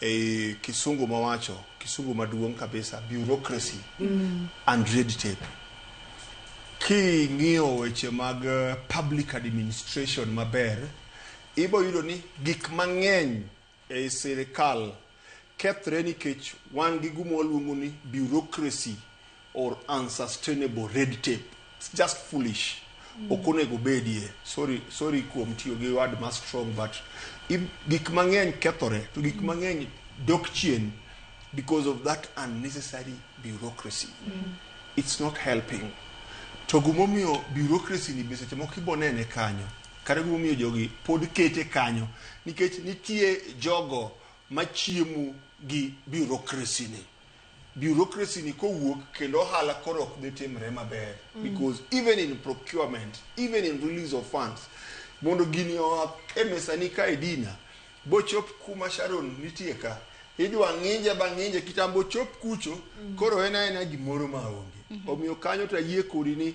E kisungu mawacho, kisungu maduong' kabisa, bureaucracy and red tape. King'iyo weche mag public administration maber, ibo yudo ni gik mang'eny ei sirikal kethre nikech wan gi gima waluongo ni bureaucracy or unsustainable red tape. It's just foolish. Ok onego bedie. Sorry, sorry kuom tiyo gi word ma strong, but gik mang'eny kethore to gik mang'eny dok chien because of that unnecessary bureaucracy. It's not helping. To gimomiyo bureaucracy ni be seche moko ibo nene kanyo, kata gimomiyo jogi pod kete kanyo, nikech nitie jogo machiemo gi bureaucracy ni. Bureaucracy ni kowuok kendo ohala koro ok dhi timre maber, because even in procurement, even in release of funds, mondo gini oa e mesani ka e dina bochop kuma Sharon nitie ka, idwa ng'inje ba ng'inje kitambo chop kucho. Koro en aena gimoro maonge. Omiyo kanyo to ayie kodi ni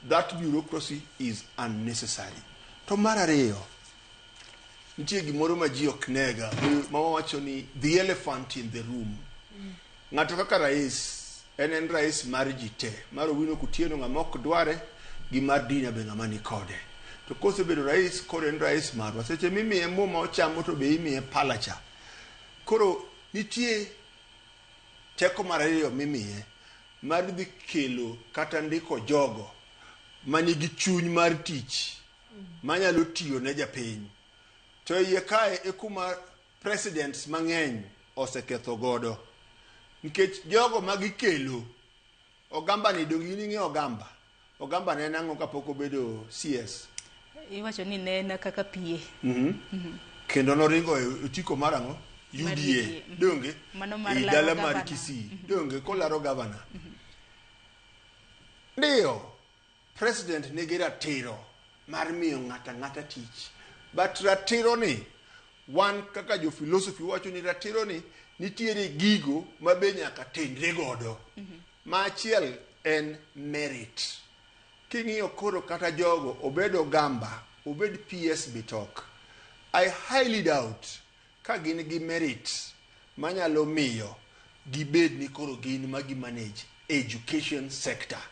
that bureaucracy is unnecessary. To mar ariyo, nitie gimoro ma ji ok nega ma wawacho ni the elephant in the room. Ng'ato kaka rais, en rais mar ji te, mar Owino Kutieno ng'ama ok dware, gi mar Dina be ng'ama ni kode. To kosebedo rais, koro en rais marwa. Seche mimiye muma ochamo to be imiye pala cha. Koro nitie teko mar ariyo mimiye mar dhi kelo kata ndiko jogo manigi chuny mar tich manyalo tiyo ne japiny. To iye kae e kuma presidents mang'eny oseketho godo, nikech jogo magikelo Ogamba ni, donge in ing'eyo Ogamba? Ogamba ne en ang'o kapok obedo CS? Iwacho ni ne en kaka PA. Kendo noringo e otiko mar ang'o? Mar UDA. UDA. Donge? Mano mar E laro dala mar gavana. Kisii. Donge kolaro gavana. Ndiyo, president nigi ratiro mar miyo ng'ato ang'ata tich. But ratiro ni, wan kaka jo philosophy wacho ni ratiro ni nitiere gigo ma be nyaka tenre godo. Ma achiel en merit. King'iyo koro kata jogo, obed Ogamba, obed PS Bitok, I highly doubt ka gin gi merit manyalo miyo gibed ni koro gin ma gi manage education sector.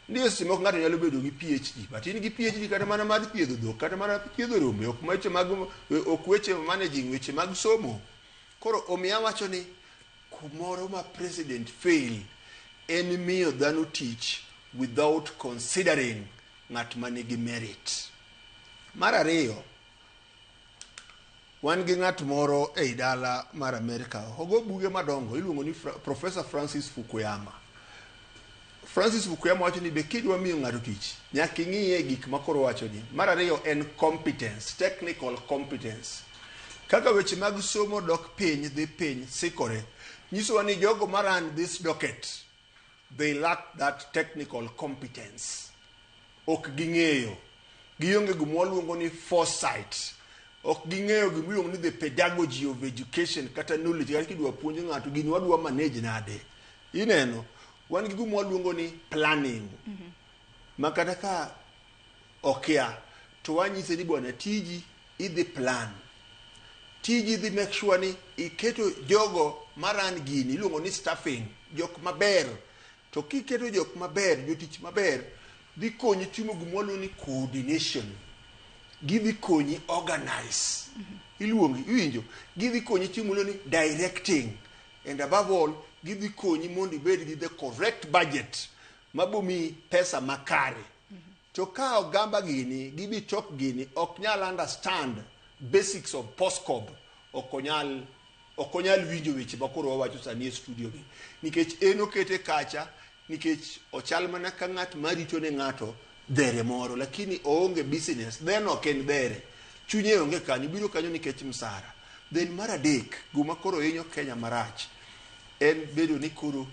Ndiyo, seche moko ng'ato nyalo bedo gi PhD, but in gi PhD kata mana mar thiedho dhok, kata mana thiedho rombe, ok weche mag, ok weche managing weche mag somo. Koro omiyo awacho ni kumoro ma president fail en miyo dhano tich without considering ng'at ma nigi merit. Mar ariyo, wan gi ng'at moro ei dala mar Amerika, ogo buge madongo, iluongo ni Professor Francis Fukuyama. Francis Fukuyama wacho ni be kidwa miyo ng'ato tich, nyaka ing'iye gik ma koro wacho ni. Mar ariyo en competence, technical competence. Kaka weche mag somo dok piny, dhi piny, sikore. Nyisowa ni jogo ma run this docket, they lack that technical competence. Ok ging'eyo. Gionge gima waluongo ni foresight. Ok ging'eyo gima iluongo ni the pedagogy of education kata knowledge. Kata kidwa puonj ng'ato, gini wadwa manage nade. Ineno, wan gi gima waluongo ni planning. Ma kata ka okia, to wanyise ni bwana tiji idhi plan. Tiji idhi make sure ni iketo jogo maran gini, iluongo ni staffing, jok maber. To kiketo jok maber, jotich maber, dhi konyi timo gima waluongo ni coordination. Gidhi konyi organize. Iluongi, iwinjo? Gidhi konyi timo ni directing. And above all, gidhi konyi mondo ibed gi the correct budget mabomiyi pesa makare. To ka Ogamba gini, gi Bitok gini, ok nyal understand basics of POSDCORB, ok onyal winjo weche ma koro wawacho sani e studio gi. Nikech en okete kacha, nikech ochal mana ka ng'at marito ne ng'ato dhere moro, lakini oonge business, then ok en dhere. Chunye onge kanyo, biro kanyo nikech msara. Then mar adek, guma koro hinyo Kenya marach, en bedo ni koro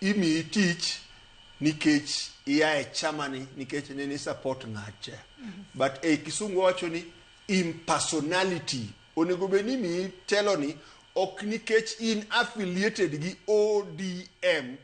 imiyi tich nikech ia e chamani, nikech ne ni support ng'acha. But ei kisungu wawacho ni impersonality. Onego bed ni imiyi telo ni ok nikech in affiliated gi ODM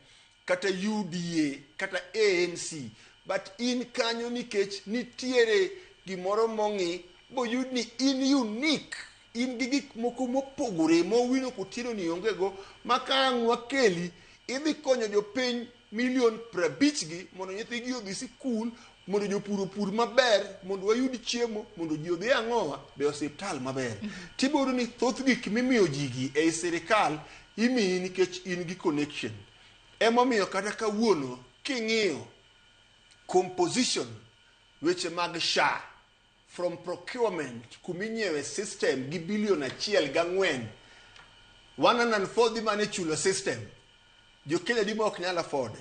kata UDA kata ANC, but in kanyo nikech nitiere gimoro mong'i boyud ni in unique. In gi gik moko mopogore ma Owino Kotieno ni onge go ma ka ang' wakeli idhi konyo jopiny milion 50 gi mondo nyithigi odhi sikul, mondo jopur opur maber, mondo wayud chiemo, mondo ji odhi ang'owa be osiptal maber. Tibiro yudo ni thoth gik mimiyo ji gi ei sirikal imiyi nikech in gi connection. Emomiyo kata kawuono king'iyo composition weche mag SHA from procurement kuminyiewe system gi bilion 1.4, 104 dhi mana e chulo system. Jo Kenya di ma ok nyal afford.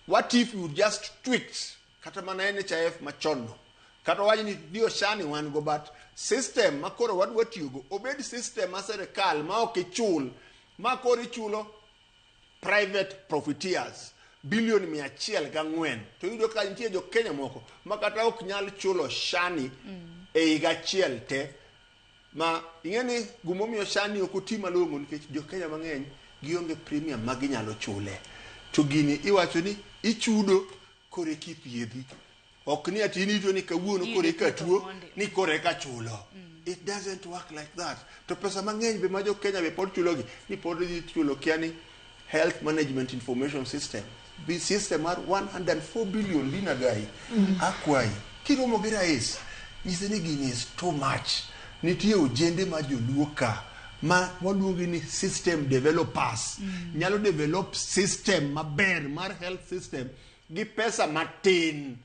What if you just tweaked kata mana NHIF machon no? Kata wach ni dio SHA ni wan go, but system ma koro wadwa tiyogo obed system ma sirikal ma ok ichul, ma koro ichulo private profiteers bilion 104, to iyudo ka nitie jo Kenya moko ma kata ok nyal chulo SHA ni e higa achiel te. Ma ing'e ni gimomiyo SHA ni ok oti malong'o nikech jo Kenya mang'eny gionge premium ma ginyalo chule. To gini iwacho ni ichudo koro eka ithiedhi. Ok ni ati in irito ni kawuono koro eka tuo ni koro eka chulo. It doesn't work like that. To pesa mang'eny be ma jo Kenya be pod chulogi ni pod dhi chulo kia ni Health Management Information System. Bi system mar 104 billion Dina Gai. Akwayi kiromo gi rais nyise ni gini is too much. Nitie ojende ma joluo ka ma waluongi ni system developers. Nyalo develop system maber mar health system gi pesa matin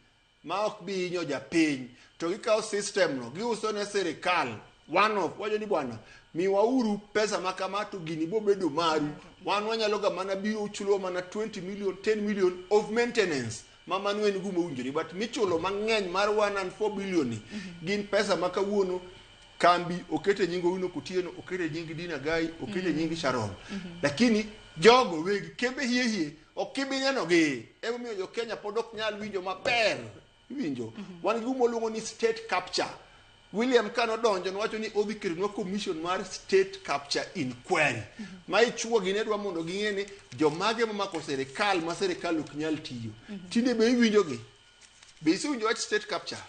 ma ok bi hinyo japiny, to gikawo system no giuso ne sirikal one off. Wacho ni bwana, miwauru pesa ma kama to gini bobedo maru. Wan wanyalo ga mana biro chulo mana 20 million, 10 million of maintenance ma mano en gima owinjore, but michulo mang'eny mar 1 and 4 billion ni gin pesa ma kawuono kambi okete nying Owino Kotieno, okete nying Dina Gai, okete nying Sharon, lakini jogo wegi kembe hie hie ok ibi nenogi. Emomiyo jo Kenya pod ok nyal winjo maber. Iwinjo wan gi gima waluongo ni state capture. William kanodonjo nowacho ni odhi ketonwa commission mar state capture inquiry ma ichuogi ne dwa mondo ging'e ni jomage momako sirikal ma sirikal ok nyal tiyo. Tinde be iwinjogi? Be isewinjo wach state capture?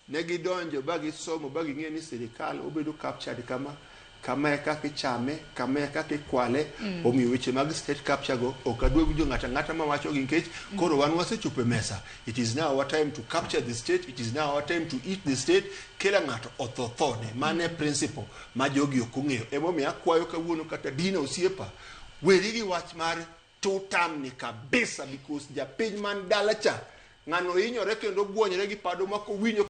Ne gidonjo ba gisomo ba ging'e ni sirikal obedo captured kama kama e kaka ichame, kama e kaka ikwale. Omiyo weche mag state capture go ok adwa winjo ng'ato ang'ata mawacho gi, nikech koro wan wasechopo e mesa. It is now our time to capture the state, it is now our time to eat the state. Kila ng'ato otho thone. Mano e principle ma jogi ok ong'eyo. Emomiyo akwayo kawuono kata Dina osiepa, weri gi wach mar two term ni kabisa, because japiny man dala cha ng'ano hinyore kendo gwonyore gi pado ma kowinjo.